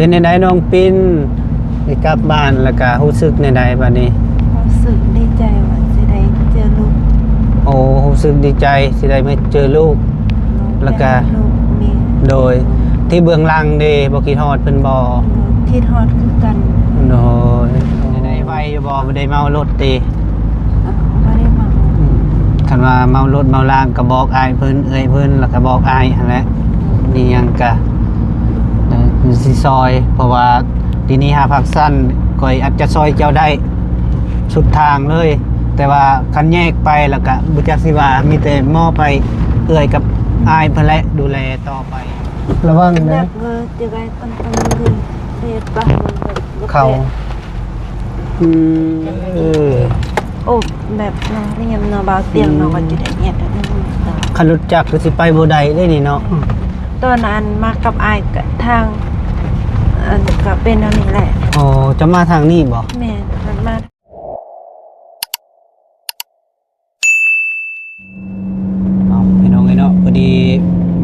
ປັນແນວໃດນ້ອງປິນ ໄດ້ກັບບ້ານແລ້ວກະຮູ້ສຶກແນວໃດບາດນີ້? ຮູ້ສຶກດີໃຈວ່າຊິໄດ້ເຈີລູກ. ໂອ້ ຮູ້ສຶກດີໃຈຊິໄດ້ມາເຈີລູກ ແລ້ວກະ ລູກແມ່. ໂດຍ ທີ່ເບື້ອງຫຼັງເດ ບໍ່ຄິດຮອດເພິ່ນບໍ່? ໂດຍ ຄິດຮອດຄືກັນ. ໂດຍ ໄດ້ໄວຢູ່ບໍ່? ບໍ່ໄດ້ເມົາລົດຕິ? ບໍ່ໄດ້ເມົາ. ອືມ ຄັນວ່າເມົາລົດເມົາລາງກະບອກອ້າຍເພິ່ນ ເອື້ອຍເພິ່ນ ແລ້ວກະບອກອ້າຍຫັ້ນແຫຼະ. ມີຫຍັງກະ ເອີ ຊິຊ່ອຍ ເພາະວ່າ ທີ່ນີ້ຫາພັກຊັ້ນ ຂ້ອຍອາດຈະຊ່ອຍເຈົ້າໄດ້ສຸດທາງເລີຍ ແຕ່ວ່າຄັນແຍກໄປແລ້ວກະບໍ່ຈັກຊິວ່າ ມີແຕ່ມໍ່ໄປເອື້ອຍກັບອ້າຍເພິ່ນແຫຼະດູແລຕໍ່ໄປ. ລະວັງເດີ ເຂົາ ອືມ ເອີ ໂອ້ ແບບນັກຮຽນເນາະ ບ່າວຕຽງເນາະ ອືມ ວ່າຊິໄດ້ຮຽນແບບນັ້ນ. ຄັນລົດຈັກກະຊິໄປບໍ່ໄດ້ເດ້ນີ້ເນາະ. ຕອນອັນມາກັບອ້າຍກະທາງ ອັນກະເປັນແນວນີ້ແຫຼະ. ອໍ ຈະມາທາງນີ້ບໍ່? ແມ່ນ ມັນມາ ເອົາ ພີ່ນ້ອງເອີຍເນາະ ພໍດີ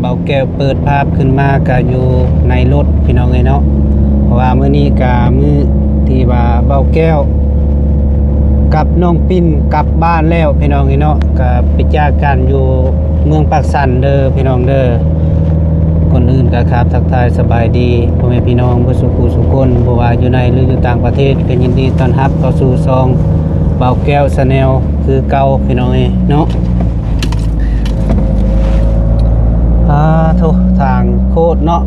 ບ່າວແກ້ວເປີດພາບຂຶ້ນມາກະຢູ່ໃນລົດ ພີ່ນ້ອງເອີຍເນາະ ເພາະວ່າມື້ນີ້ກະມື້ທີ່ວ່າບ່າວແກ້ວກັບນ້ອງປິນກັບບ້ານແລ້ວ ພີ່ນ້ອງເອີຍເນາະ ກະໄປຈາກກັນຢູ່ເມືອງປາກຊັນເດີ ພີ່ນ້ອງເດີ. ກ່ອນອື່ນກະຄາບທັກທາຍສະບາຍດີພໍ່ແມ່ພີ່ນ້ອງເບິດສູ່ຜູ້ສູ່ຄົນ ບໍ່ວ່າຢູ່ໃນ ຫຼື ຢູ່ຕ່າງປະເທດ ກະຍິນດີຕ້ອນຮັບເຂົ້າສູ່ຊ່ອງບ່າວແກ້ວ Channel ຄືເກົ່າ ພີ່ນ້ອງເອີຍເນາະ. ອາໂທ້ ທາງໂຄດເນາະ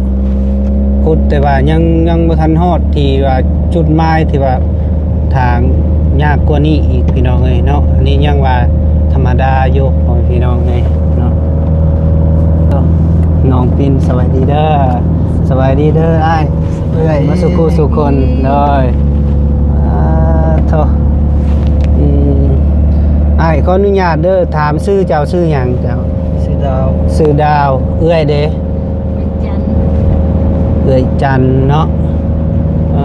ຂຸດ ແຕ່ວ່າຍັງ ຍັງບໍ່ທັນຮອດທີ່ວ່າຈຸດໝາຍທີ່ວ່າ ທາງຍາກກວ່ານີ້ອີກ ພີ່ນ້ອງເອີຍເນາະ. ອັນນີ້ຍັງວ່າທຳມະດາຢູ່ ພໍ່ແມ່ພີ່ນ້ອງເອີຍເນາະ. ນ້ອງປິນ ສະບາຍດີເດີ ສະບາຍດີເດີອ້າຍເອື້ອຍ ມາສູ່ຄູ່ສູ່ຄົນ. ໂດຍ ອາໂທ້ ອືມ ອ້າຍ ຂໍອະນຸຍາດເດີ ຖາມຊື່ເຈົ້າ ຊື່ຫຍັງເຈົ້າ? ຊື່ດາວ. ຊື່ດາວ. ເອື້ອຍເດ? ເອື້ອຍຈັນ. ເອື້ອຍຈັນເນາະ. ເອີ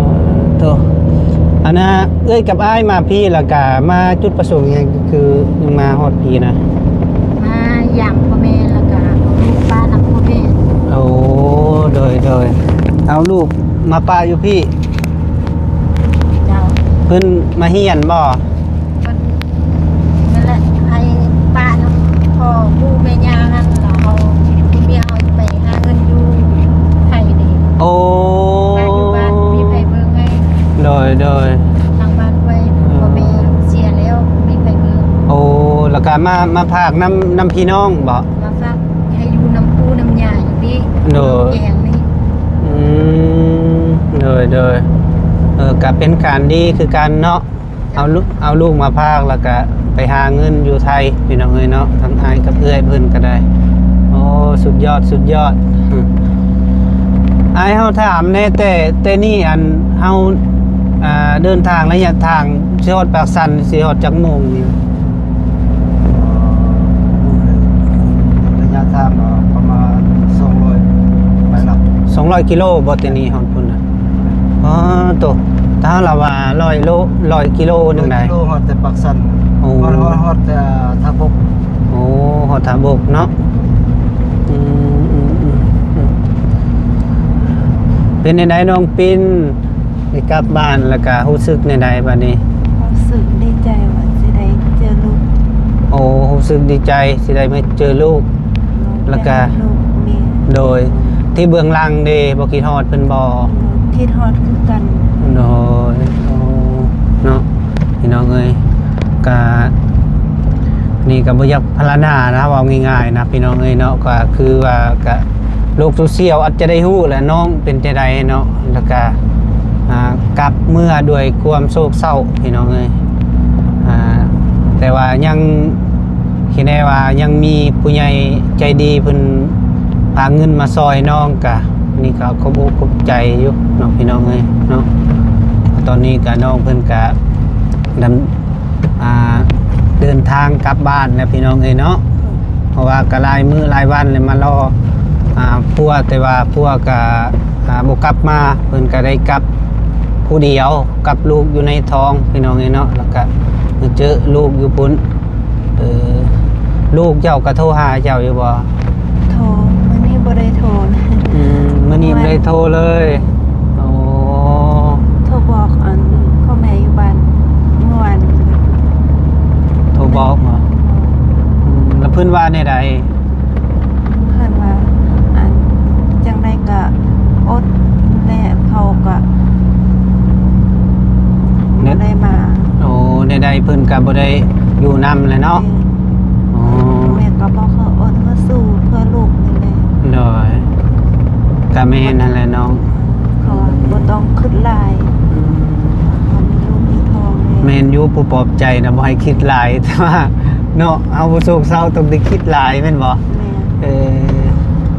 ໂທ້ ອັນນ່າ ເອື້ອຍກັບອ້າຍມາພີ້ ແລ້ວກະມາຈຸດປະສົງຫຍັງ ຄືຍັງມາຮອດພີ້ນະ? ມາຢາມພໍ່ແມ່ ແລ້ວກະເອົາລູກປ້ານຳພໍ່ແມ່. ໂອ້ ໂດຍ ໂດຍ ເອົາລູກມາປະຢູ່ພີ້. ເຈົ້າ. ເພິ່ນມາຮຽນບໍ່? ເພິ່ນ ນັ້ນແຫຼະ ໃຫ້ປ້ານຳພໍ່ປູ່ແມ່ຍ່າຫັ້ນ ແລ້ວເຮົາ ຜົວເມຍເຮົາໄປຫາເງິນຢູ່ໄທເດ. ໂອ້ ປ້າຢູ່ບ້ານ ບໍ່ມີໃຜເບິ່ງໃຫ້. ໂດຍ ໂດຍ ທາງບ້ານຂ້ອຍ ເອີ ພໍ່ແມ່ເສຍແລ້ວ ບໍ່ມີໃຜເບິ່ງ. ໂອ້ ແລ້ວກະມາ ມາພາກນຳ ນຳພີ່ນ້ອງບໍ? ມາຝາກໃຫ້ຢູ່ນຳປູ່ນຳຍ່າຢູ່ນີ້. ໂດຍ ແກງນີ້. ອືມ ໂດຍ ໂດຍ ເອີ ກະເປັນການດີຄືກັນເນາະ. ເອົາລູກ ເອົາລູກມາພາກ ແລ້ວກະໄປຫາເງິນຢູ່ໄທ ພີ່ນ້ອງເອີຍເນາະ ທັງອ້າຍກັບເອື້ອຍເພິ່ນກະໄດ້. ໂອ້ ສຸດຍອດ ສຸດຍອດ. ອ້າຍ ເຮົາຖາມແດ່ ແຕ່ ແຕ່ນີ້ ອັນ ເຮົາ ອ່າ ເດີນທາງໄລຍະທາງຊິຮອດປາກຊັນ ຊິຮອດຈັກໂມງນີ້? ໄລຍະທາງກໍປະມານສອງຮ້ອຍປາຍຫຼັກ. ສອງຮ້ອຍກິໂລບໍ່ ແຕ່ນີ້ຮອດພຸ້ນນະ? ອໍ ໂຕ ຖ້າລະວ່າຮ້ອຍໂລ ຮ້ອຍກິໂລໜຶ່ງໄດ໋ ຮ້ອຍກິໂລຮອດແຕ່ປາກຊັນ. ໂອ້ ຮອດ ຮອດ ຮອດແຕ່ທ່າບົກ. ໂອ້ ຮອດທ່າບົກເນາະ. ອືມ ເປັນແນວໃດນ້ອງປິນ ໄດ້ກັບບ້ານ ແລ້ວກະຮູ້ສຶກແນວໃດບາດນີ້? ຮູ້ສຶກດີໃຈວ່າຊິໄດ້ເຈີລູກ. ໂອ້ ຮູ້ສຶກດີໃຈຊິໄດ້ມາເຈີລູກ ແລ້ວກະ ລູກແມ່. ໂດຍ ທີ່ເບື້ອງຫຼັງເດ ບໍ່ຄິດຮອດເພິ່ນບໍ່? ຄິດຮອດຄືກັນ. ໂດຍ ໂອ້ ເນາະ ພີ່ນ້ອງເອີຍ ກະ ນີ້ກະບໍ່ຢາກພັນລະນານະ ເວົ້າງ່າຍໆນະ ພີ່ນ້ອງເອີຍເນາະ ກະຄືວ່າກະ ໂລກໂຊຊຽວອາດຈະໄດ້ຮູ້ແຫຼະ ນ້ອງເປັນຈັ່ງໃດເນາະ ແລ້ວກະ ອ່າ ກັບເມືອດ້ວຍຄວາມໂສກເສົ້າ ພີ່ນ້ອງເອີຍ. ອ່າ ແຕ່ວ່າຍັງ ຄິດແນ່ວ່າຍັງມີຜູ້ໃຫຍ່ໃຈດີເພິ່ນພາເງິນມາຊ່ອຍນ້ອງ ກະນີ້ກໍຂອບອົກຂອບໃຈຢູ່ເນາະ ພີ່ນ້ອງເອີຍເນາະ. ຕອນນີ້ກະນ້ອງເພິ່ນກະດຳ ອ່າ ເດີນທາງກັບບ້ານແລ້ວ ພີ່ນ້ອງເອີຍເນາະ ເພາະວ່າກໍຫຼາຍມື້ຫຼາຍວັນແລ້ວມາລໍ ອ່າ ຜົວ ແຕ່ວ່າຜົວກໍ ອ່າ ບໍ່ກັບມາ ເພິ່ນກໍໄດ້ກັບຜູ້ດຽວ ກັບລູກຢູ່ໃນທ້ອງ ພີ່ນ້ອງເອີຍເນາະ. ແລ້ວກໍມາເຈີລູກຢູ່ພຸ້ນ. ເອີ ລູກເຈົ້າກໍໂທຫາເຈົ້າຢູ່ບໍ່? ໂທ ມື້ນີ້ບໍ່ໄດ້ໂທ. ອືມ ມື້ນີ້ບໍ່ໄດ້ໂທເລີຍ. ໂອ້ ບອກບໍ່? ອືມ ແລ້ວເພິ່ນວ່າແນວໃດ? ເພິ່ນວ່າ ອັນ ຈັ່ງໃດກະອົດແຫຼະ ເຂົາກະ ແນ- ບໍ່ໄດ້ມາ. ໂອ້ ແນວໃດເພິ່ນກະບໍ່ໄດ້ຢູ່ນຳແຫຼະເນາະ. ແມ່ນ. ອໍ ແມ່ກະບອກເຂົາອົດ ເພື່ອສູ້ ເພື່ອລູກນີ້ແຫຼະ. ໂດຍ ກະແມ່ນຫັ້ນແຫຼະນ້ອງ. ເຂົາວ່າບໍ່ຕ້ອງຄິດຫຼາຍ ອືມ ເຂົາມີລູກມີທ້ອງແລ້ວ. ແມ່ນຢູ່ ຜູ້ປອບໃຈນະ ບໍ່ໃຫ້ຄິດຫຼາຍ ແຕ່ວ່າເນາະ ເຮົາຜູ້ໂສກເສົ້າຕ້ອງໄດ້ຄິດຫຼາຍແມ່ນບໍ່? ແມ່ນ. ເອີ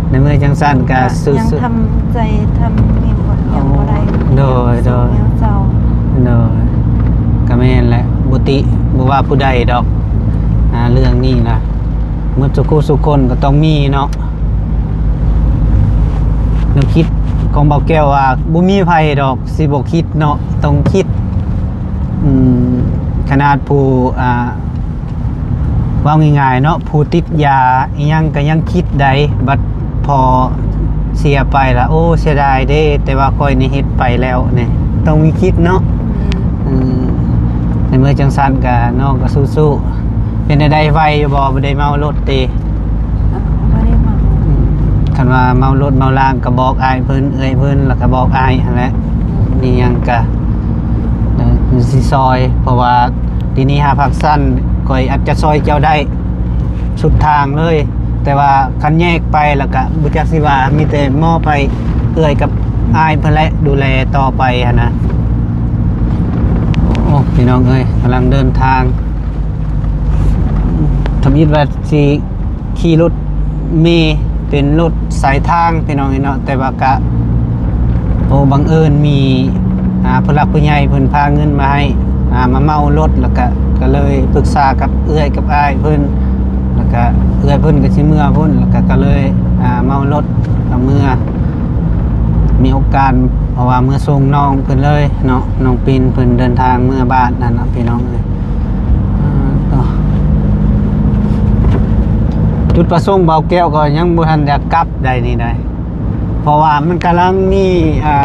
ໃນເມື່ອຈັ່ງຊັ້ນກະ ກະ ສູ້ໆ ຍັງທຳໃຈ ທຳນີ້ບໍ່ ຍັງບໍ່ໄດ້. ໂດຍ ໂດຍ ແນວເສົ້າ. ໂດຍ ກະແມ່ນແຫຼະ ບໍ່ຕິ ບໍ່ວ່າຜູ້ໃດດອກ ອ່າ ເລື່ອງນີ້ນະ ໝົດສູ່ຄູ່ສູ່ຄົນກະຕ້ອງມີເນາະ. ແນວຄິດຂອງບ່າວແກ້ວວ່າ ບໍ່ມີໃຜດອກຊິບໍ່ຄິດເນາະ ຕ້ອງຄິດ. ອືມ ຂະໜາດຜູ້ ອ່າ ເວົ້າງ່າຍໆເນາະ ຜູ້ຕິດຢາອີ່ຫຍັງກະຍັງຄິດໄດ້ ບັດພໍເສຍໄປລະ ໂອ້ ເສຍດາຍເດ້ ແຕ່ວ່າຂ້ອຍນີ້ເຮັດໄປແລ້ວນີ້ ຕ້ອງມີຄິດເນາະ. ແມ່ນ. ອືມ ໃນເມື່ອຈັ່ງຊັ້ນກະ ນ້ອງກະສູ້ໆ. ເປັນແນວໃດ ໄວຢູ່ບໍ່? ບໍ່ໄດ້ເມົາລົດຕິ? ບໍ່ໄດ້ເມົາ. ອືມ ຄັນວ່າເມົາລົດເມົາລາງກະບອກອ້າຍເພິ່ນ ເອື້ອຍເພິ່ນ ແລ້ວກະບອກອ້າຍຫັ້ນແຫຼະ. ອືມ ມີຫຍັງກະ ເອີ ຊິຊ່ອຍ ເພາະວ່າ ທີນີ້ຫາພັກຊັ້ນ ຂ້ອຍອາດຈະຊ່ອຍເຈົ້າໄດ້ສຸດທາງເລີຍ ແຕ່ວ່າຄັນແຍກໄປແລ້ວກະບໍ່ຈັກຊິວ່າ ມີແຕ່ມອບໃຫ້ເອື້ອຍກັບອ້າຍເພິ່ນແຫຼະ ດູແລຕໍ່ໄປຫັ້ນນະ. ໂອ້ ພີ່ນ້ອງເອີຍ ກຳລັງເດີນທາງ ທຳອິດວ່າຊິ ຂີ່ລົດເມ ເປັນລົດສາຍທາງພີ່ນ້ອງເອີຍເນາະ ແຕ່ວ່າກະ ໂອ້ ບັງເອີນມີ ອ່າ ຜູ້ຫຼັກຜູ້ໃຫຍ່ເພິ່ນພາເງິນມາໃຫ້ ອ່າ ມາເໝົາລົດ ແລ້ວກະ ກະເລີຍປຶກສາກັບເອື້ອຍກັບອ້າຍເພິ່ນ ແລ້ວກະເອື້ອຍເພິ່ນກະຊິເມືອພຸ້ນ ແລ້ວກະ ກະເລີຍ ອ່າ ເໝົາລົດ ກະເມືອ ມີໂອກາດ ເພາະວ່າເມືອສົ່ງນ້ອງເພິ່ນເລີຍເນາະ ນ້ອງປິນເພິ່ນເດີນທາງເມືອບ້ານຫັ້ນນະພີ່ນ້ອງເອີຍ. ອ່າ ຈຸດປະສົງບ່າວແກ້ວກໍຍັງບໍ່ທັນຢາກກັບໃດນີ້ໃດ ເພາະວ່າມັນກຳລັງມີ ອ່າ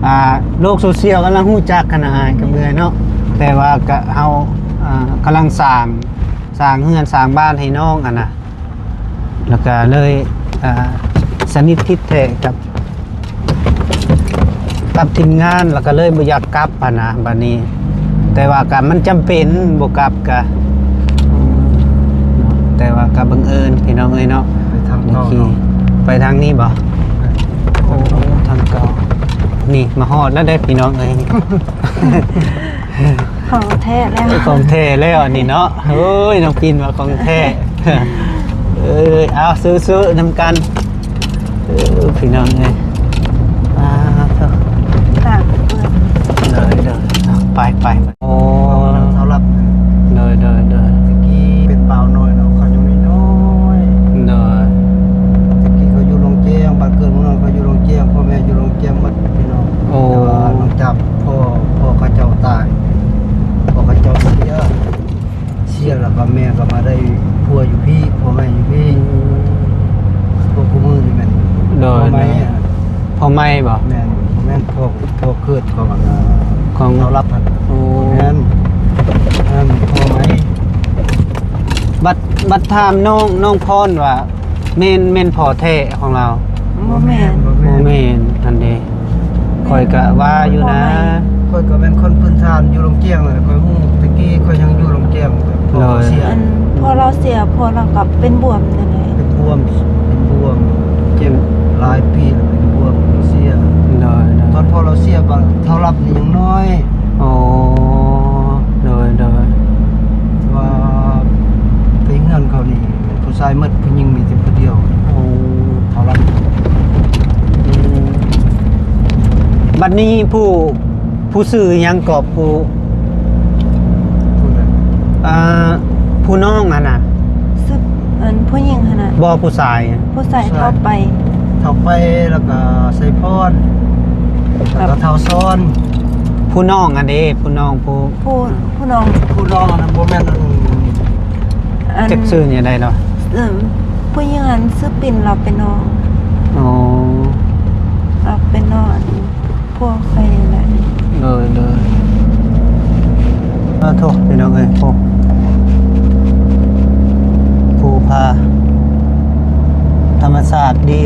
ອ່າ ໂລກໂຊຊຽວກຳລັງຮູ້ຈັກກັນນະ ອ້າຍກັບເອື້ອຍເນາະ ແຕ່ວ່າກະເຮົາ ອ່າ ກຳລັງສ້າງ ສ້າງເຮືອນສ້າງບ້ານໃຫ້ນ້ອງຫັ້ນນະ ແລ້ວກະເລີຍ ອ່າ ສະໜິດທິດແທ້ກັບ ກັບທີມງານ ແລ້ວກໍເລີຍບໍ່ຢາກກັບຫັ້ນນະ ບາດນີ້ ແຕ່ວ່າກໍມັນຈຳເປັນບໍ່ກັບກະ ແຕ່ວ່າກໍບັງເອີນພີ່ນ້ອງເອີຍເນາະ ໄປທາງເກົ່າເນາະ ໄປທາງນີ້ບໍ່? ໂອ້ ທາງເກົ່າ ນີ້ມາຮອດແລ້ວເດ້ພີ່ນ້ອງເອີຍ ຂອງແທ້ແລ້ວ ຂອງແທ້ແລ້ວອັນນີ້ເນາະ ໂອ້ຍ ນ້ອງປິນວ່າຂອງແທ້ ເອີ ເອົາ ສູ້ໆນຳກັນ ເອີ ພີ່ນ້ອງເອີຍ ອ່າ ເຖິາ ຕາກເປີດ ໂດຍ ໂດຍ ເອົາ ໄປ ໄປ ໂອ້ ເອົາເສົາຫຼັກ ໂດຍ ໂດຍ ໂດຍ ຕະກີ້ເປັນບ່າວນ້ອຍເນາະ ເຂົາຍັງນ້ອຍໆ ໂດຍ ຕະກີ້ເຂົາຢູ່ໂລງແຈ້ງ ບ້ານເກີດເມືອງນອນເຂົາຢູ່ໂລງແຈ້ງ ພໍ່ແມ່ຢູ່ໂລງແຈ້ງໝົດ ພີ່ນ້ອງ ໂອ້ ແຕ່ວ່າຫຼັງຈາກພໍ່ ພໍ່ເຂົາເຈົ້າຕາຍ ພໍ່ເຂົາເຈົ້າເສຍ ເສຍແລ້ວກໍແມ່ກໍມາໄດ້ຜົວຢູ່ພີ້ ຜົວໃໝ່ຢູ່ພີ້ ອືມ ພວກຄູ່ມື້ນີ້ແມ່ນ ໂດຍ ພໍ່ໃໝ່ ໂດຍ ອະ ພໍ່ໃໝ່ບໍ່? ແມ່ນ ບໍ່ແມ່ນພໍ່ ພໍ່ເກີດຂອງ ຂອງ ເສົາຫຼັກຫັ້ນ ໂອ້ ແມ່ນ ແມ່ນພໍ່ໃໝ່ ບັດ ບັດຖາມນ້ອງ ນ້ອງພອນວ່າ ແມ່ນ ແມ່ນພໍ່ແທ້ຂອງລາວ? ບໍ່ແມ່ນ ບໍ່ແມ່ນ ບໍ່ແມ່ນ ຫັ້ນເດ ຂ້ອຍກະວ່າຢູ່ນະ ຂ້ອຍກະແມ່ນຄົນພື້ນຖານຢູ່ໂລງແຈ້ງນັ້ນແຫຼະ ຂ້ອຍຮູ້ ແຕ່ກີ້ຂ້ອຍຍັງຢູ່ໂລງແຈ້ງ ພໍ່ເສຍ ອັນ ພໍ່ລາວເສຍ ພໍ່ລາວກໍເປັນບວມນັ້ນແຫຼະ ເປັນບວມ ເປັນບວມ ເຈັບຫຼາຍປີແລ້ວເປັນບວມ ເສຍ ໂດຍ ໂດຍ ຕອນພໍ່ລາວເສຍ ເສົາຫຼັກນີ້ຍັງນ້ອຍ ໂອ້ ໂດຍ ໂດຍ ວ່າໄປເຮືອນເຂົານີ້ ຜູ້ຊາຍໝົດ ຜູ້ຍິງມີແຕ່ຜູ້ດຽວ ໂອ້ ເທົ່ານັ້ນ ອືມ ບັດນີ້ຜູ້ ຜູ້ຊື່ຫຍັງກໍ ຜູ້ ຜູ້ໃດ? ອ່າ ຜູ້ນ້ອງຫັ້ນນະ ຊື່ ອັນ ຜູ້ຍິງຫັ້ນນະ ບໍ່ ຜູ້ຊາຍ ຜູ້ຊາຍ ຜູ້ຊາຍ ເຖົ້າໄປ ເຖົ້າໄປ ແລ້ວກໍໄຊພອນ ແລ້ວກໍເຖົ້າຊອນ ຜູ້ນ້ອງຫັ້ນເດ ຜູ້ນ້ອງ ຜູ້ ຜູ້ ຜູ້ນ້ອງ ຜູ້ນ້ອງອັນນັ້ນບໍ່ແມ່ນອັນ ອັນ ຈັກຊື່ແນວໃດເນາະ ເອີ ຜູ້ຍິງຫັ້ນຊື່ປິນ ລາວເປັນນ້ອງ ອໍ ລາວເປັນນ້ອງອັນ ພວກຂ້ອຍນີ້ແຫຼະ ໂດຍ ໂດຍ ອາ ໂທ້ ພີ່ນ້ອງເອີຍ ໂອ້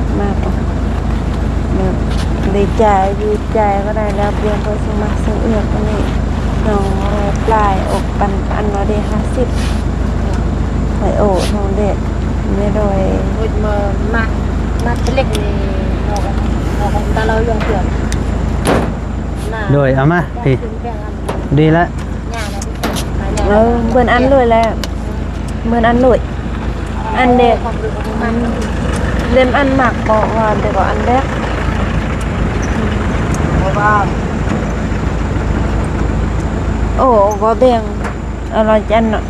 ກໆ ແບບດີໃຈ ຢູ່ໃຈບໍ່ໄດ້ແລ້ວ ປ່ຽນເພິ່ນຊິມັກຊິເອືອກອັນນີ້ ນ້ອງຮ້ອຍປາຍ ອອກປັນອັນລະເດ ຫ້າສິບ ໄປໂອນ້ອງເດ ແມ່ໂດຍ ໂອ້ຍ ມາ ມາ ມາເລັກນີ້ ນ້ອງ ນ້ອງຕາລາວຢອງເທື່ອ ໂດຍ ເອົາມາ ພີ່ ດີລະ ເອີ ເບິ່ນອັນໂລຍແຫຼະ ເບິ່ນອັນໂລຍ ອັນເດ ເລັມອັນມັກບໍ່ວ່າ ແຕ່ກໍອັນແລກ ໂອ້ ກໍແບ່ງ ອະລອຍຈັນເນາະ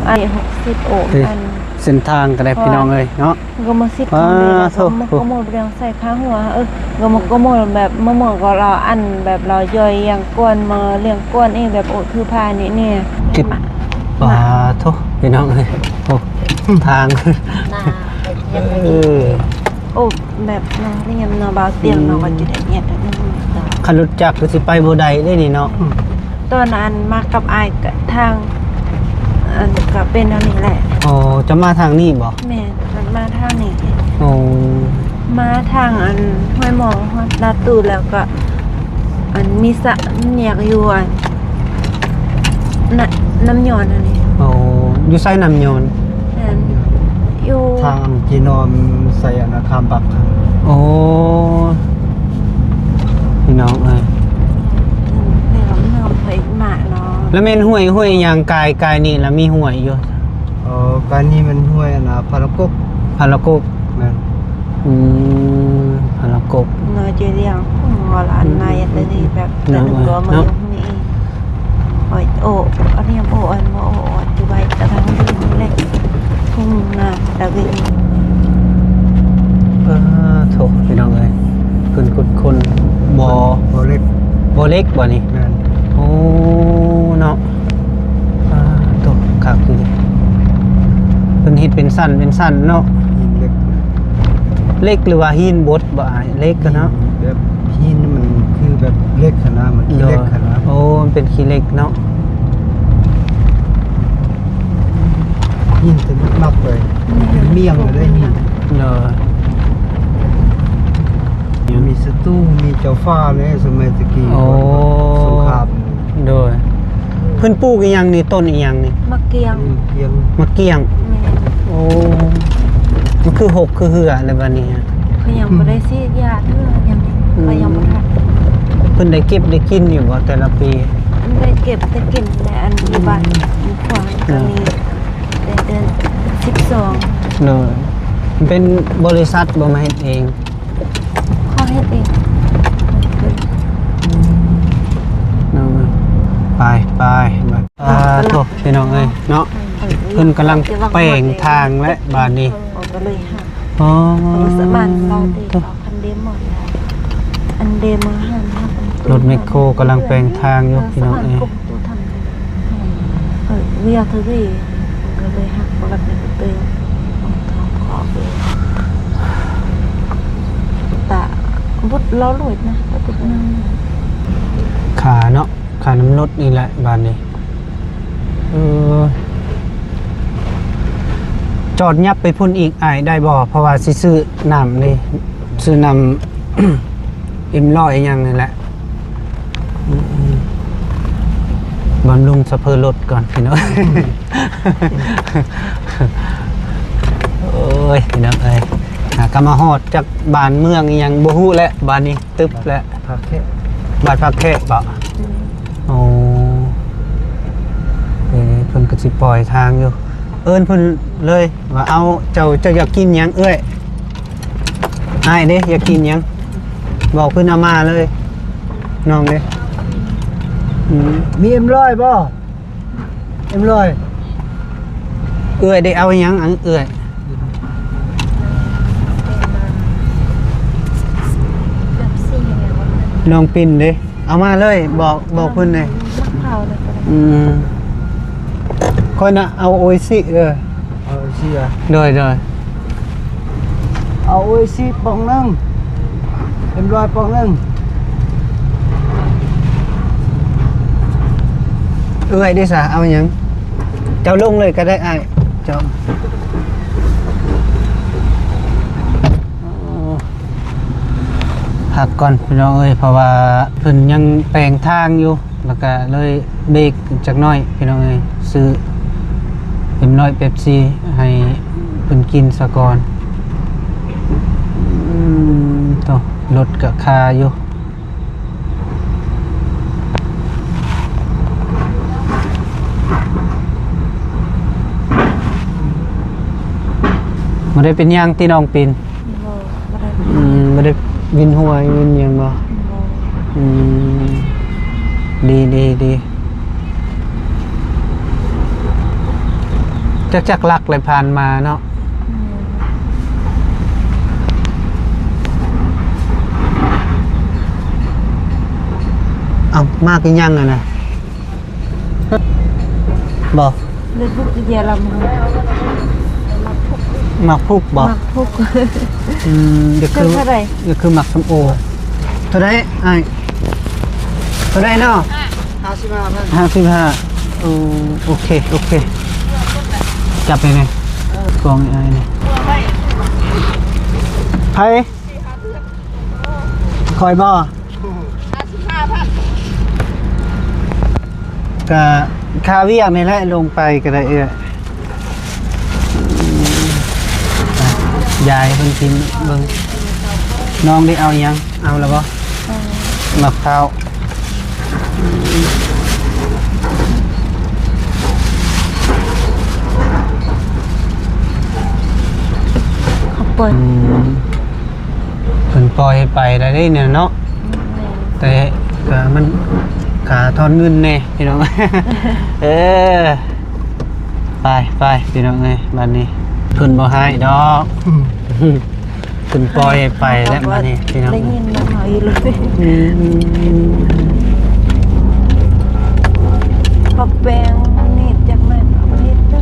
ອັນນີ້ຫົກສິບ ໂອ້ ອັນ ເສັ້ນທາງກໍໄດ້ ເພາະວ່າ ພີ່ນ້ອງເອີຍເນາະ. ກໍມາສິດ ປາໂທ້ ກໍມາໂກໂມດເລື່ອງໃສ່ຄ່າຫົວ ເອີ ກໍມາໂກໂມດແບບ ເມື່ອເມື່ອກໍລາວອັນແບບລາວຍ່ອຍລ້ຽງກວນ ມາລ້ຽງກວນເອງແບບ ໂອ້ ຖືພານີ້ແນ່ ເກັບ ມາ ປາໂທ້ ພີ່ນ້ອງເອີຍ ໂອ້ ທາງ ໜ້າ ເອີ ໂອ້ ແບບນາງລຽມເນາະ ບ່າວຕຽງເນາະ ອືມ ກໍຈະໄດ້ງຽບໜ້ອຍໜຶ່ງ ຄັນລົດຈັກກໍຊິໄປບໍ່ໄດ້ເດ້ນີ້ເນາະ. ຕອນອັນມາກັບອ້າຍກະທາງ ອັນກະເປັນແນວນີ້ແຫຼະ. ອໍ ຈະມາທາງນີ້ບໍ່? ແມ່ນ ມັນມາທາງນີ້. ອໍ ມາທາງອັນຫ້ວຍໝໍຮອດລາຕູ ແລ້ວກະອັນມີສະແຍກຢູ່ອັນ ນະ ນ້ຳຍອນຫັ້ນເດ. ອໍ ຢູ່ໃສນ້ຳຍອນ? ແມ່ນ ຢູ່ທາງອັນຈີນອມໃສ່ອັນນາຄາມບັກ. ໂອ້ ພີ່ນ້ອງເອີຍ ແມ່ນນ້ຳໄປມາເນາະ. ແລ້ວແມ່ນຫ້ວຍ ຫ້ວຍຫຍັງ? ກາຍ ກາຍນີ້ລະມີຫ້ວຍຢູ່. ອໍ ກາຍນີ້ມັນຫ້ວຍອັນນາ ພາລະກົກ ພາລະກົກ. ແມ່ນ ອືມ ພາລະກົກ ນ້ອຍເຈລຽງ ຫົວລະອັນໃນອັນນີ້ແບບ ເນາະ ແຕ່ໜຶ່ງກໍມາ ເນາະ ຢູ່ນີ້ ໂອ້ຍ ໂອ້ ອັນນີ້ ໂອ້ ອັນ ໂອ້ ອັນ ຢູ່ໄວ້ຕະທາງນີ້ແຫຼະ ທົ່ງນາຕະເວັນ. ປາໂທ້ ພີ່ນ້ອງເອີຍ ເພິ່ນຂຸດຄົ້ນບໍ່ ບໍ່ເຫຼັກ ບໍ່ເຫຼັກບໍ່ນີ້? ແມ່ນ ໂອ້ ເນາະ ປາໂທ້ ຄັກອີ່ຫຼີ ເພິ່ນເຮັດເປັນຊັ້ນເປັນຊັ້ນເນາະ. ຫີນເຫຼັກ ເຫຼັກ ຫຼືວ່າຫີນບົດບໍ່ອ້າຍ? ເຫຼັກກະເນາະ ຫີນແບບຫີນມັນຄືແບບເຫຼັກຫັ້ນນະ ມັນຂີ້ເຫຼັກຫັ້ນນະ. ໂດຍ ໂອ້ ມັນເປັນຂີ້ເຫຼັກເນາະ ຫີນເປັນມັດໆເລີຍ ເປັນມ້ຽງເລີຍຫີນ. ໂດຍ ມີສະຕູ ມີເຈົ້າຟ້າເດ້ ສະໄໝແຕ່ກີ້ ໂອ້ ກ່ອນສົງຄາມ. ໂດຍ ເພິ່ນປູກອີ່ຫຍັງນີ້? ຕົ້ນອີ່ຫຍັງນີ້? ໝາກກ້ຽງ ອືມ ກ້ຽງ ໝາກກ້ຽງ. ແມ່ນ ໂອ້ ມັນຄືຫົກຄືເຫືອແລ້ວບາດນີ້. ເພິ່ນຍັງບໍ່ໄດ້ສີດຢາເທື່ອ ຍັງ ອືມ ເພິ່ນຍັງບໍ່ທັນ ເພິ່ນໄດ້ເກັບໄດ້ກິນຢູ່ບໍ່ແຕ່ລະປີ? ໄດ້ເກັບໄດ້ກິນແຫຼະ ອັນຢູ່ບ້ານ ອືມ ຢູ່ຂວາງກໍມີ ແຕ່ເດືອນສິບສອງ. ໂດຍ ມັນເປັນບໍລິສັດບໍ່ມາເຮັດເອງ? ເຂົາເຮັດເອງ. ເນາະ ໄປ ໄປ ໄປ ອ່າ ໂທ້ ພີ່ນ້ອງເອີຍເນາະ ເພິ່ນກຳລັງແປງທາງແຫຼະບາດນີ້. ອໍ ກໍເລີຍຫາ ອໍ ສະມານເຮົາຕິ ໂທ້ ຄັນເດມອນ ອັນເດມອນຫັ້ນ ລົດແມັກໂຄກຳລັງແປງທາງຢູ່ ເອີ ພີ່ນ້ອງເອີຍ. ເອີ ວຽກເທົ່າໃດກໍເລີຍຫັກປະກັດນີ້ເຕີມ ຕາບຸດລາວໂລດນະ ຕາບຸດນຳ ຄ່າເນາະ ຄ່ານ້ຳລົດນີ້ແຫຼະບາດນີ້. ເອີ ຈອດຫຍັບໄປພຸ້ນອີກອ້າຍໄດ້ບໍ່? ເພາະວ່າຊິຊື້ນ້ຳນີ້ ຊື້ນ້ຳ ເອັມຮ້ອຍອີ່ຫຍັງນີ້ແຫຼະ. ອືມ ບຳລຸງສະເພີລົດກ່ອນພີ່ນ້ອງ. ໂອ້ຍ ພີ່ນ້ອງເອີຍ ຫາກະມາຮອດຈັກບ້ານເມືອງອີ່ຫຍັງບໍ່ຮູ້ແຫຼະ ບາດນີ້ຕຶບແຫຼະ. ຜັກແຄະ ບາດຜັກແຄະບໍ? ອືມ ໂອ້ ເອີ ເພິ່ນກໍຊິປ່ອຍທາງຢູ່ ເອີ້ນເພິ່ນເລີຍວ່າ ເອົາ ເຈົ້າ ເຈົ້າຢາກກິນຫຍັງເອື້ອຍ? ອ້າຍເດ້ ຢາກກິນຫຍັງ? ບອກເພິ່ນເອົາມາເລີຍ ນ້ອງເດ້. ອືມ ມີເອັມຮ້ອຍບໍ່? ເອັມຮ້ອຍ ເອື້ອຍໄດ້ເອົາຫຍັງ ອັນເອື້ອຍ? ນ້ອງປິ່ນເດ້ ເອົາມາເລີຍ ບອກ ບອກເພິ່ນເດ້. ອືມ ຂ້ອຍນະເອົາໂອອິຊິເດີ. ເອົາໂອອິຊິອະ? ໂດຍ ໂດຍ ເອົາໂອອິຊິປ່ອງໜຶ່ງ ເອັມຮ້ອຍປ່ອງໜຶ່ງ. ເອື້ອຍເດ້ສະ ເອົາຫຍັງ? ເຈົ້າລົງເລີຍກໍໄດ້ອ້າຍ ເຈົ້າ. ພັກກ່ອນພີ່ນ້ອງເອີຍ ເພາະວ່າເພິ່ນຍັງແປງທາງຢູ່ ແລ້ວກະເລີຍເບຣກຈັກໜ້ອຍພີ່ນ້ອງເອີຍ ຊື້ເອັມຮ້ອຍ ເປັບຊີໃຫ້ເພິ່ນກິນສາກ່ອນ. ອືມ ໂທ້ ລົດກະຄາຢູ່. ບໍ່ໄດ້ເປັນຫຍັງຕິນ້ອງປິນ? ບໍ່ ບໍ່ໄດ້ເປັນຫຍັງ. ອືມ ບໍ່ໄດ້ວິນຫົວວິນຫຍັງບໍ່? ບໍ່. ອືມ ດີ ດີ ດີ. ຈັກ ຈັກຫຼັກແລ້ວຜ່ານມາເນາະ. ອືມ ເອົ້າ ໝາກອີ່ຫຍັງຫັ້ນນະ? ບໍ່ ເລຍປຸກເຢຍລຳ ໝາກພຸກບໍ່? ໝາກພຸກ ອືມ ຢາກຄື ເທົ່າໃດ? ຢາກຄືໝາກສົ້ມໂອ. ເທົ່າໃດອ້າຍ? ເທົ່າໃດເນາະ? ຫ້າສິບຫ້າພັນ ຫ້າສິບຫ້າ. ໂອ ໂອເຄ ໂອເຄ ຈັບໃຫ້ແດ່ ເອີ ກອງໃຫ້ອ້າຍແດ່. ໃຜ? ຂ້ອຍບໍ່? ຫ້າສິບຫ້າພັນ ກະຄ່າວຽກນີ້ແຫຼະ ລົງໄປກະໄດ້ເອື້ອຍ. ຢາຍເພິ່ນກິນເບິ່ງ ນ້ອງໄດ້ເອົາຫຍັງ? ເອົາແລ້ວບໍ່? ເອົາ ໝາກພ້າວ ເຂົາປ່ອຍ ອືມ. ເພິ່ນປ່ອຍໃຫ້ໄປໄດ້ເດ້ນີ້ເນາະ ແຕ່ກະມັນກະທອນເງິນແດ່ພີ່ນ້ອງ. ເອີ ໄປໆ ພີ່ນ້ອງເອີຍ ບາດນີ້ເພິ່ນບໍ່ຮ້າຍດອກ ເພິ່ນປ່ອຍໃຫ້ໄປແລ້ວບາດນີ້ພີ່ນ້ອງ ໄດ້ຍິນນຳເຮົາຢູ່ເລີຍ. ອືມ ເຂົາແປງນິດຈັກໜ້ອຍ ເຂົາເຮັດເດີ.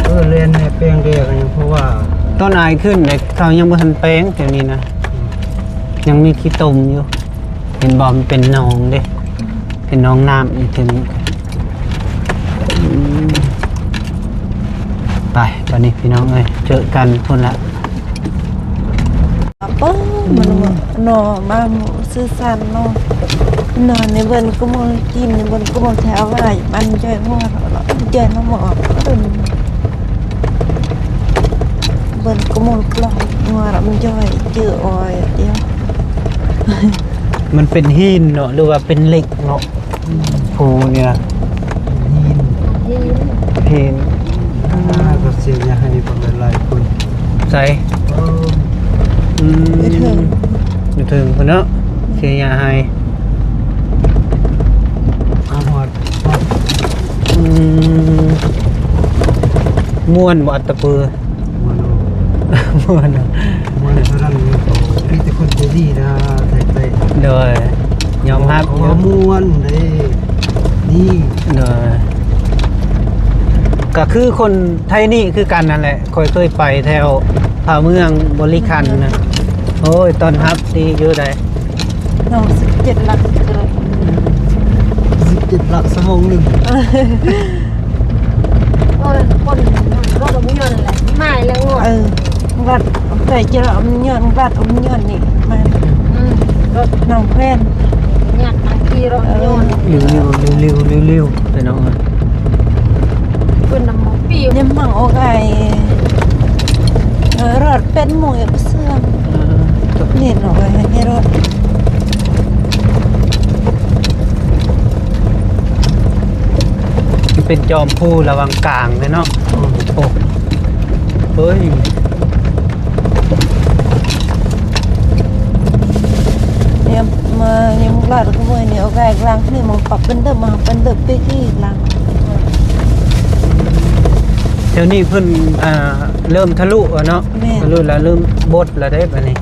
ເອີ ແລ່ນໃນແປງແດ່ກະຍັງ ເພາະວ່າຕອນອ້າຍຂຶ້ນເດ້ ເຂົາຍັງບໍ່ທັນແປງແຖວນີ້ນະ ອືມ ຍັງມີຂີ້ຕົມຢູ່. ເຫັນບໍ່ ມັນເປັນໜອງເດ້ ເປັນໜອງນ້ຳຢູ່ເທິງ. ອືມ ໄປ ບາດນີ້ພີ່ນ້ອງເອີຍ ເຈີກັນພຸ້ນລະ. ໂອ້ ມັນວ່າ ເນາະ ມາໝູ່ຊື່ສັນເນາະ ນອນໃນເບິ່ນກະໝູ່ກິນ ໃນເບິ່ນກະໝູ່ແຖວວ່າ ມັນຈ່ອຍຫົວເນາະ ຈ່ອຍນຳໝໍ ເບິ່ນກະໝູ່ປອຍຫົວລະ ມັນຈ່ອຍຈື່ອອຍດຽວ. ມັນເປັນຫີນເນາະ ຫຼືວ່າເປັນເຫຼັກເນາະ? ອືມ ພູນີ້ນະ ຫີນ ຫີນ ຫີນ ອ່າ ກໍເສຍຫຍ້າໃຫ້ບັກຫຼາຍໆຄົນ. ໃສ? ເອີ ອືມ ຢູ່ເທິງ ຢູ່ເທິງພຸ້ນເນາະ ເສຍຫຍ້າໃຫ້. ອືມ ມ່ວນບໍ່ອັດຕະປື? ມ່ວນ ມ່ວນ ມ່ວນເທົ່ານັ້ນ ມີແຕ່ຄົນໃຈດີນະ ແທ້ໆ. ໂດຍ ຍອມຮັບ ໂອ້ ມ່ວນເດ້ ນີ້ ໂດຍ ກະຄືຄົນໄທນີ້ຄືກັນນັ້ນແຫຼະ ຂ້ອຍເຄີຍໄປແຖວພາເມືອງບໍລິຄັນນະ ໂອ້ຍ ຕ້ອນຮັບດີຢູ່ໃດ. ນ້ອງ ສິບເຈັດຫຼັກກິໂລ ສິບເຈັດຫຼັກຊົ່ວໂມງໜຶ່ງ. ໂອ້ຍ ຄົນລົດອອກມາຍ້ອນນັ້ນແຫຼະ ມາແລ້ວງອດ ເອີ ລັດໄປເຈີອອກມາຍ້ອນ ລັດອອກມາຍ້ອນນີ້ ມາ ອືມ ລົດນ້ອງແພນ ຍາກທາງຂີ່ລົດຍ້ອນ ເອີ ເລັວໆ ເລັວໆ ເລັວໆ ໄປນ້ອງເອີຍ. ເພິ່ນນຳໝໍປີ ຍັງມັງອອກໄອ ເອີ ລົດເປັນໝູ່ເອກປະເຊື່ອງ ເອີ ເນັດອອກໄອໃຫ້ລົດ ເປັນຈອມພູລະຫວ່າງກາງເລີຍເນາະ. ອືມ ໂອ້ ເຮີ້ຍ. ຍາມມາ ຍາມລາດກະເມີຍນີ້ ເອົາກາຍກະລາງນີ້ມາປັບເປັນເດີມ ມາເປັນເດີມປີກອີກລະ. ແຖວນີ້ເພິ່ນ ອ່າ ເລີ່ມທະລຸແລ້ວເນາະ. ແມ່ນ ທະລຸແລ້ວ ເລີ່ມບົດແລ້ວເດ້ບາດນີ້.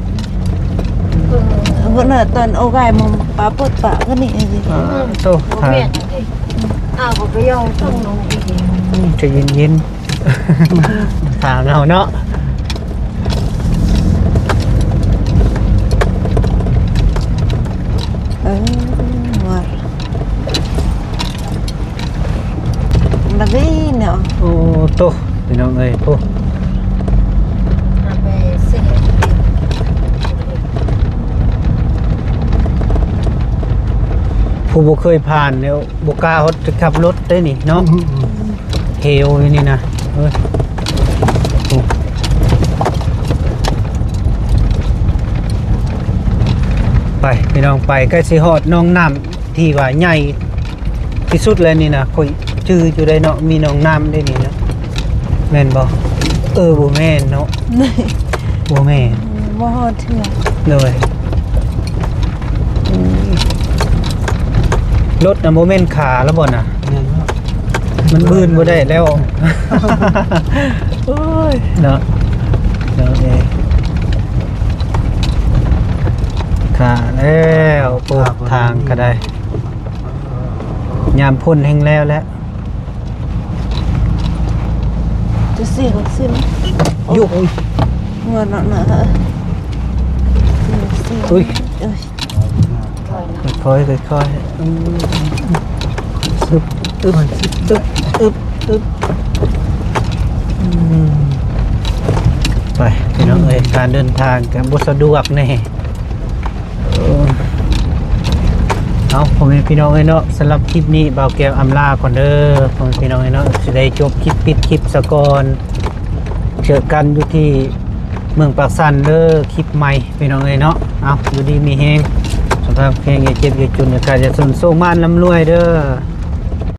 ເອີ ເພິ່ນວ່າຕອນເອົາກາຍມາປະປົດປະກະນີ້ ເອີ ໂຕ ບໍ່ແມ່ນເດ້ ອ້າວ ກໍໄປຍ່າງຕົງລົງອີກ. ອືມ ໃຈເຢັນໆ. ຖາມເຮົາເນາະ ເອີ ວ່າລະເວເນາະ. ໂອ້ ໂຕ ພີ່ນ້ອງເອີຍ ໂອ້ ຜູ້ບໍ່ເຄີຍຜ່ານແລ້ວ ບໍ່ກ້າຮອດຈະຂັບລົດໄດ້ນີ້ເນາະ. ອືມ ເຫວຢູ່ນີ້ນະ ເອີ ໄປພີ່ນ້ອງ ໄປ ໃກ້ຊິຮອດໜອງນ້ຳທີ່ວ່າໃຫຍ່ທີ່ສຸດແລ້ວນີ້ນະ. ຂ້ອຍຈື່ຢູ່ໄດ໋ເນາະ ມີໜອງນ້ຳໄດ້ນີ້ນະ ແມ່ນບໍ່? ເອີ ບໍ່ແມ່ນເນາະ ບໍ່ແມ່ນ ບໍ່ຮອດເທື່ອ. ໂດຍ ອືມ ລົດນະບໍ່ແມ່ນຂາລະບໍ່ນະ? ແມ່ນເນາະ ມັນບືນບໍ່ໄດ້ແລ້ວ. ໂອ້ຍເນາະ ເນາະເອີຍ ຂາແລ້ວ. ໂອ້ ຂາບໍ່ໄດ້ ທາງກໍໄດ້ ຍາມຝົນແຮງແລ້ວແຫຼະ. ຈະເສຍລົດຊິນ ໂອ້ຍ ຫົວໜັກໜາ. ອຸ້ຍ ເອີຍ ຄ່ອຍໆ ຄ່ອຍໆ ອືມ ຊຶບ ອຶບ ຊຶບ ອຶບ ອຶບ ອືມ ໄປພີ່ນ້ອງເອີຍ ການເດີນທາງກໍບໍ່ສະດວກແດ່. ເອີ ເອົາ ພໍ່ແມ່ພີ່ນ້ອງເອີຍເນາະ ສຳລັບຄລິບນີ້ບ່າວແກ້ວອຳລາກ່ອນເດີ ພໍ່ແມ່ພີ່ນ້ອງເອີຍເນາະ ຊິໄດ້ຈົບຄລິບ ປິດຄລິບສາກ່ອນ. ເຈີກັນຢູ່ທີ່ເມືອງປາກຊັນເດີ ຄລິບໃໝ່ພີ່ນ້ອງເອີຍເນາະ. ເອົາ ຢູ່ດີມີແຮງ ສຸຂະພາບແຂງ ຢ່າເຈັບຢ່າຈົນ ຢ່າຂາດຢ່າຈົນ ໂຊກໝານລ່ຳລວຍເດີ.